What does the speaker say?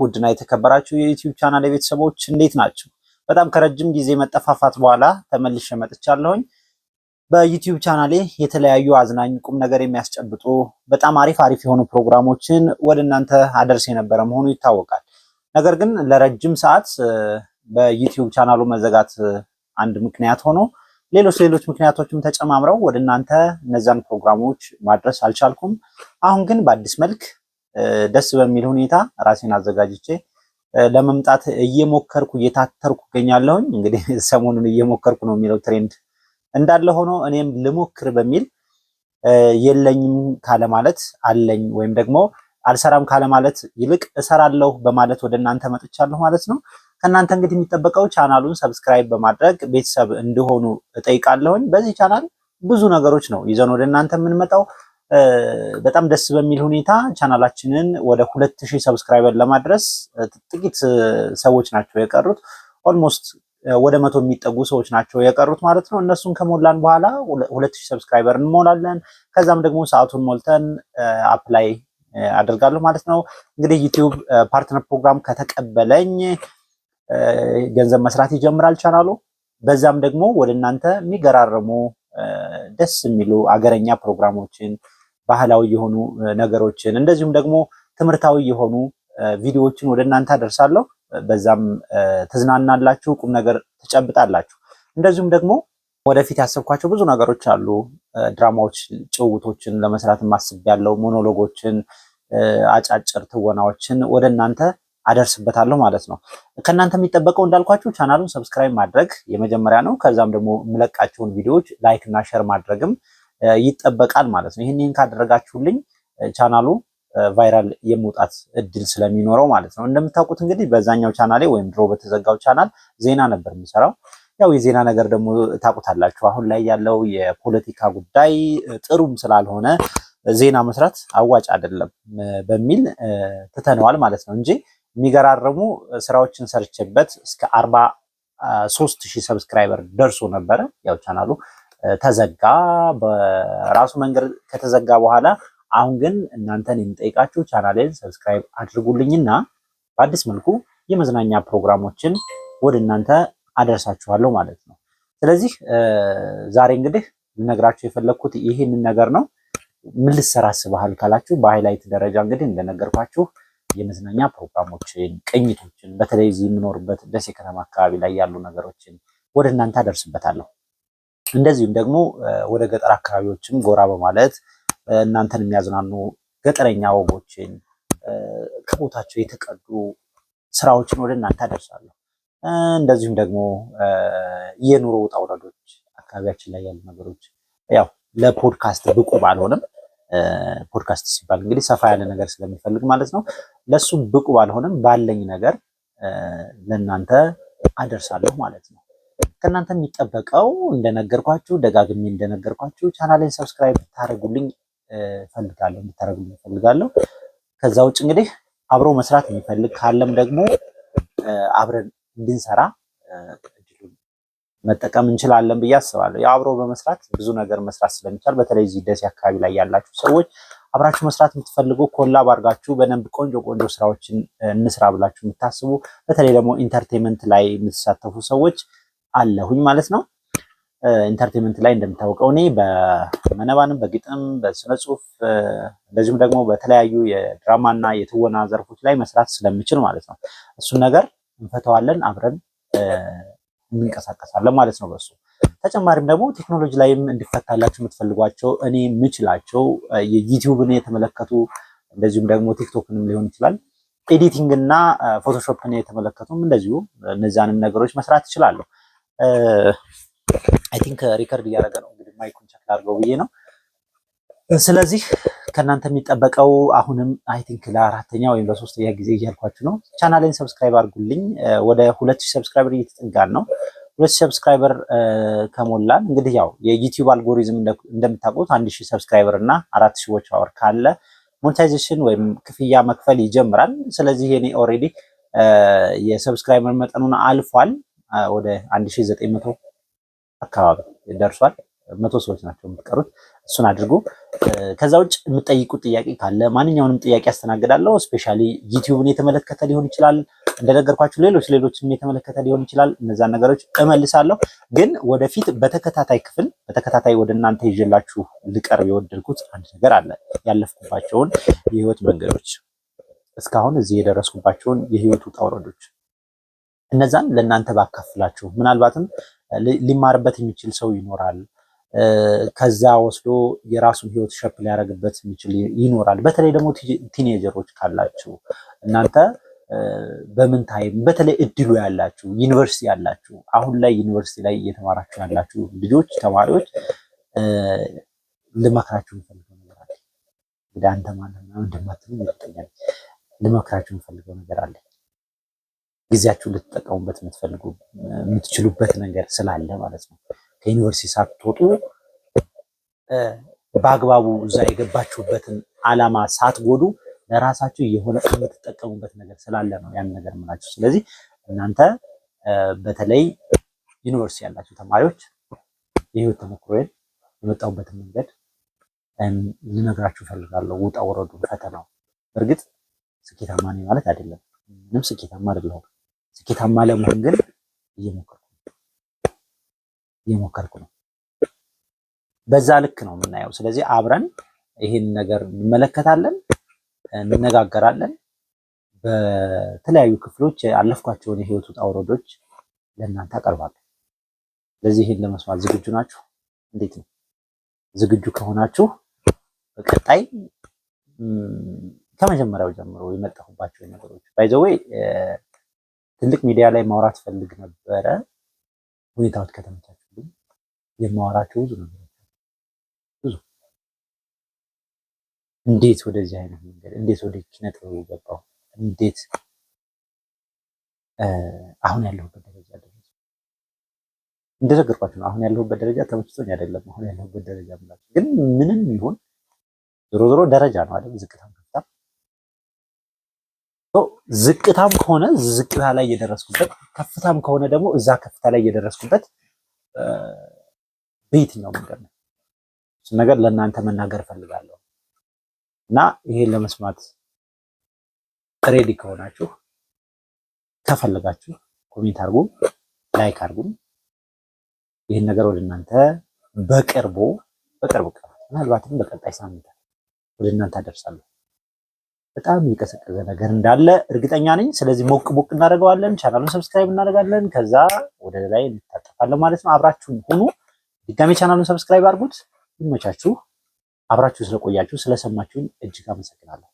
ውድና የተከበራችሁ የ YouTube channel የቤተሰቦች እንዴት ናችሁ? በጣም ከረጅም ጊዜ መጠፋፋት በኋላ ተመልሼ መጥቻለሁኝ። በ YouTube ቻናሌ የተለያዩ አዝናኝ፣ ቁም ነገር የሚያስጨብጡ፣ በጣም አሪፍ አሪፍ የሆኑ ፕሮግራሞችን ወደ እናንተ አደርስ የነበረ መሆኑ ይታወቃል። ነገር ግን ለረጅም ሰዓት በ YouTube ቻናሉ መዘጋት አንድ ምክንያት ሆኖ ሌሎች ሌሎች ምክንያቶችም ተጨማምረው ወደ እናንተ እነዛን ፕሮግራሞች ማድረስ አልቻልኩም። አሁን ግን በአዲስ መልክ ደስ በሚል ሁኔታ ራሴን አዘጋጅቼ ለመምጣት እየሞከርኩ፣ እየታተርኩ እገኛለሁኝ። እንግዲህ ሰሞኑን እየሞከርኩ ነው የሚለው trend እንዳለ ሆኖ እኔም ልሞክር በሚል፣ የለኝም ካለ ማለት አለኝ ወይም ደግሞ አልሰራም ካለ ማለት ይልቅ እሰራለሁ በማለት ወደ እናንተ መጥቻለሁ ማለት ነው። ከእናንተ እንግዲህ የሚጠበቀው ቻናሉን subscribe በማድረግ ቤተሰብ እንዲሆኑ እጠይቃለሁኝ። በዚህ ቻናል ብዙ ነገሮች ነው ይዘን ወደ እናንተ የምንመጣው። በጣም ደስ በሚል ሁኔታ ቻናላችንን ወደ 2000 subscriber ለማድረስ ጥቂት ሰዎች ናቸው የቀሩት። Almost ወደ 100 የሚጠጉ ሰዎች ናቸው የቀሩት ማለት ነው። እነሱን ከሞላን በኋላ 2000 subscriber እንሞላለን። ከዛም ደግሞ ሰዓቱን ሞልተን apply አደርጋለሁ ማለት ነው። እንግዲህ YouTube partner program ከተቀበለኝ ገንዘብ መስራት ይጀምራል ቻናሉ። በዛም ደግሞ ወደ እናንተ የሚገራርሙ፣ ደስ የሚሉ አገረኛ ፕሮግራሞችን፣ ባህላዊ የሆኑ ነገሮችን፣ እንደዚሁም ደግሞ ትምህርታዊ የሆኑ ቪዲዮዎችን ወደ እናንተ አደርሳለሁ። በዛም ትዝናናላችሁ፣ ቁም ነገር ትጨብጣላችሁ። እንደዚሁም ደግሞ ወደፊት ያሰብኳቸው ብዙ ነገሮች አሉ። ድራማዎች፣ ጭውውቶችን ለመስራት አስቤያለሁ። ሞኖሎጎችን፣ አጫጭር ትወናዎችን ወደ እናንተ አደርስበታለሁ ማለት ነው። ከእናንተ የሚጠበቀው እንዳልኳችሁ ቻናሉን subscribe ማድረግ የመጀመሪያ ነው። ከዛም ደግሞ የምለቃቸውን ቪዲዮዎች like እና share ማድረግም ይጠበቃል ማለት ነው። ይህን ካደረጋችሁልኝ ቻናሉ viral የመውጣት እድል ስለሚኖረው ማለት ነው። እንደምታውቁት እንግዲህ በዛኛው ቻናሌ ወይም ድሮ በተዘጋው ቻናል ዜና ነበር የምሰራው። ያው የዜና ነገር ደግሞ ታውቁታላችሁ። አሁን ላይ ያለው የፖለቲካ ጉዳይ ጥሩም ስላልሆነ ዜና መስራት አዋጭ አይደለም በሚል ትተነዋል ማለት ነው እንጂ የሚገራርሙ ስራዎችን ሰርቼበት እስከ 43,000 subscriber ደርሶ ነበረ። ያው ቻናሉ ተዘጋ። በራሱ መንገድ ከተዘጋ በኋላ አሁን ግን እናንተን የምጠይቃችሁ ቻናሌን subscribe አድርጉልኝና በአዲስ መልኩ የመዝናኛ ፕሮግራሞችን ወደ እናንተ አደርሳችኋለሁ ማለት ነው። ስለዚህ ዛሬ እንግዲህ ልነግራችሁ የፈለግኩት ይህንን ነገር ነው። ምን ልትሰራ አስበሃል ካላችሁ በ highlight ደረጃ እንግዲህ እንደነገርኳችሁ የመዝናኛ ፕሮግራሞችን፣ ቅኝቶችን፣ በተለይ እዚህ የምኖርበት ደሴ ከተማ አካባቢ ላይ ያሉ ነገሮችን ወደ እናንተ አደርስበታለሁ። እንደዚሁም ደግሞ ወደ ገጠር አካባቢዎችም ጎራ በማለት እናንተን የሚያዝናኑ ገጠረኛ ወጎችን፣ ከቦታቸው የተቀዱ ስራዎችን ወደ እናንተ አደርሳለሁ። እንደዚሁም ደግሞ የኑሮ ውጣ ውረዶች፣ አካባቢያችን ላይ ያሉ ነገሮች፣ ያው ለፖድካስት ብቁ ባልሆንም፣ ፖድካስት ሲባል እንግዲህ ሰፋ ያለ ነገር ስለሚፈልግ ማለት ነው። ለሱ ብቁ ባልሆንም ባለኝ ነገር ለእናንተ አደርሳለሁ ማለት ነው። ከእናንተ የሚጠበቀው እንደነገርኳችሁ፣ ደጋግሜ እንደነገርኳችሁ ቻናሌን subscribe ታደርጉልኝ እፈልጋለሁ፣ እንድታደርጉልኝ እፈልጋለሁ። ከዛ ውጭ እንግዲህ አብሮ መስራት የሚፈልግ ካለም ደግሞ አብረን እንድንሰራ እድሉን መጠቀም እንችላለን ብዬ አስባለሁ። ያው አብሮ በመስራት ብዙ ነገር መስራት ስለሚቻል በተለይ እዚህ ደሴ አካባቢ ላይ ያላችሁ ሰዎች፣ አብራችሁ መስራት የምትፈልጉ፣ collab አድርጋችሁ በደንብ ቆንጆ ቆንጆ ስራዎችን እንስራ ብላችሁ የምታስቡ፣ በተለይ ደግሞ entertainment ላይ የምትሳተፉ ሰዎች አለሁኝ ማለት ነው። Entertainment ላይ እንደምታወቀው እኔ በመነባንብ፣ በግጥም፣ በስነ ጽሁፍ፣ እንደዚሁም ደግሞ በተለያዩ የድራማና የትወና ዘርፎች ላይ መስራት ስለምችል ማለት ነው። እሱን ነገር እንፈተዋለን፣ አብረን እንንቀሳቀሳለን ማለት ነው። በሱ ተጨማሪም ደግሞ ቴክኖሎጂ ላይም እንዲፈታላችሁ የምትፈልጓቸው፣ እኔ የምችላቸው የ YouTube ን የተመለከቱ፣ እንደዚሁም ደግሞ TikTok ንም ሊሆን ይችላል፣ editing እና Photoshop ን የተመለከቱም እንደዚሁ እነዚያንም ነገሮች መስራት እችላለሁ። I think record እያደረገ ነው፣ እንግዲህ mic ኡን check ላድርገው ብዬ ነው። ስለዚህ ከእናንተ የሚጠበቀው አሁንም I think ለአራተኛ ወይም ለሶስተኛ ጊዜ እያልኳችሁ ነው። ቻናሌን subscribe አድርጉልኝ። ወደ 2000 subscriber እየተጠጋን ነው። 2000 subscriber ከሞላን እንግዲህ ያው የ YouTube algorithm እንደምታውቁት 1000 subscriber እና 4000 watch hour ካለ monetization ወይም ክፍያ መክፈል ይጀምራል። ስለዚህ የኔ already የ subscriber መጠኑን አልፏል። ወደ 1900 አካባቢ ደርሷል። 100 ሰዎች ናቸው የምትቀሩት። እሱን አድርጉ። ከዛ ውጭ የምትጠይቁት ጥያቄ ካለ ማንኛውንም ጥያቄ አስተናግዳለሁ። Specially ዩቲዩብን የተመለከተ ሊሆን ይችላል፣ እንደነገርኳችሁ ሌሎች ሌሎችንም የተመለከተ ሊሆን ይችላል። እነዛን ነገሮች እመልሳለሁ። ግን ወደፊት በተከታታይ ክፍል በተከታታይ ወደ እናንተ ይዤላችሁ ልቀርብ የወደድኩት አንድ ነገር አለ። ያለፍኩባቸውን የህይወት መንገዶች፣ እስካሁን እዚህ የደረስኩባቸውን የህይወት ውጣ ውረዶች እነዛን ለእናንተ ባካፍላችሁ ምናልባትም ሊማርበት የሚችል ሰው ይኖራል። ከዛ ወስዶ የራሱን ህይወት shape ሊያደርግበት የሚችል ይኖራል። በተለይ ደግሞ teenager ኦች ካላችሁ እናንተ በምን time በተለይ እድሉ ያላችሁ፣ ዩኒቨርሲቲ ያላችሁ፣ አሁን ላይ ዩኒቨርሲቲ ላይ እየተማራችሁ ያላችሁ ልጆች፣ ተማሪዎች ልመክራችሁ የምፈልገው ነገር አለ። እንግዲህ አንተ ማነህ ምናምን እንደማትሉ እርግጠኛ ነኝ። ልመክራችሁ የምፈልገው ነገር አለ። ጊዜያችሁን ልትጠቀሙበት የምትፈልጉ የምትችሉበት ነገር ስላለ ማለት ነው። ከዩኒቨርሲቲ ሳትወጡ በአግባቡ እዛ የገባችሁበትን ዓላማ ሳትጎዱ ለራሳችሁ የሆነ የምትጠቀሙበት ነገር ስላለ ነው ያን ነገር የምላችሁ። ስለዚህ እናንተ በተለይ ዩኒቨርሲቲ ያላችሁ ተማሪዎች የህይወት ተሞክሮዬን፣ የመጣሁበትን መንገድ ልነግራችሁ እፈልጋለሁ። ውጣ ውረዱን፣ ፈተናው። በእርግጥ ስኬታማ ነኝ ማለት አይደለም። ምንም ስኬታማ አይደለሁም። ስኬታማ ለመሆን ግን እየሞከርኩ ነው። በዛ ልክ ነው የምናየው። ስለዚህ አብረን ይሄን ነገር እንመለከታለን፣ እንነጋገራለን። በተለያዩ ክፍሎች ያለፍኳቸውን የህይወት ውጣ ውረዶች ለእናንተ አቀርባለሁ። ስለዚህ ይሄን ለመስማት ዝግጁ ናችሁ? እንዴት ነው? ዝግጁ ከሆናችሁ በቀጣይ ከመጀመሪያው ጀምሮ የመጣሁባቸው ነገሮች፣ by the way ትልቅ ሚዲያ ላይ ማውራት ፈልግ ነበረ። ሁኔታዎች ከተመቻቹልኝ የማወራቸው ብዙ ነገሮች፣ ብዙ እንዴት ወደዚህ አይነት መንገድ፣ እንዴት ወደ ኪነ ጥበቡ ገባሁ፣ እንዴት አሁን ያለሁበት ደረጃ ደረሰ። እንደነገርኳችሁ ነው። አሁን ያለሁበት ደረጃ ተመችቶኝ አይደለም። አሁን ያለሁበት ደረጃ ምላችሁ ግን ምንም ይሁን ዞሮ ዞሮ ደረጃ ነው አይደል? ዝቅታም ከፍታም፣ ዝቅታም ከሆነ ዝቅታ ላይ የደረስኩበት፣ ከፍታም ከሆነ ደግሞ እዛ ከፍታ ላይ የደረስኩበት በየትኛው መንገድ ነው? እሱን ነገር ለእናንተ መናገር እፈልጋለሁ እና ይሄን ለመስማት ready ከሆናችሁ፣ ከፈለጋችሁ comment አድርጉ፣ like አድርጉ። ይህን ነገር ወደ እናንተ በቅርቡ፣ በቅርቡ ቀናት፣ ምናልባትም በቀጣይ ሳምንት ወደ እናንተ አደርሳለሁ። በጣም የቀዘቀዘ ነገር እንዳለ እርግጠኛ ነኝ። ስለዚህ ሞቅ ሞቅ እናደርገዋለን፣ ቻናሉን subscribe እናደርጋለን። ከዛ ወደ ላይ እንታጠፋለን ማለት ነው። አብራችሁን ሁኑ። ድጋሜ ቻናሉን subscribe አድርጉት። ይመቻችሁ። አብራችሁ ስለቆያችሁ፣ ስለሰማችሁኝ እጅግ አመሰግናለሁ።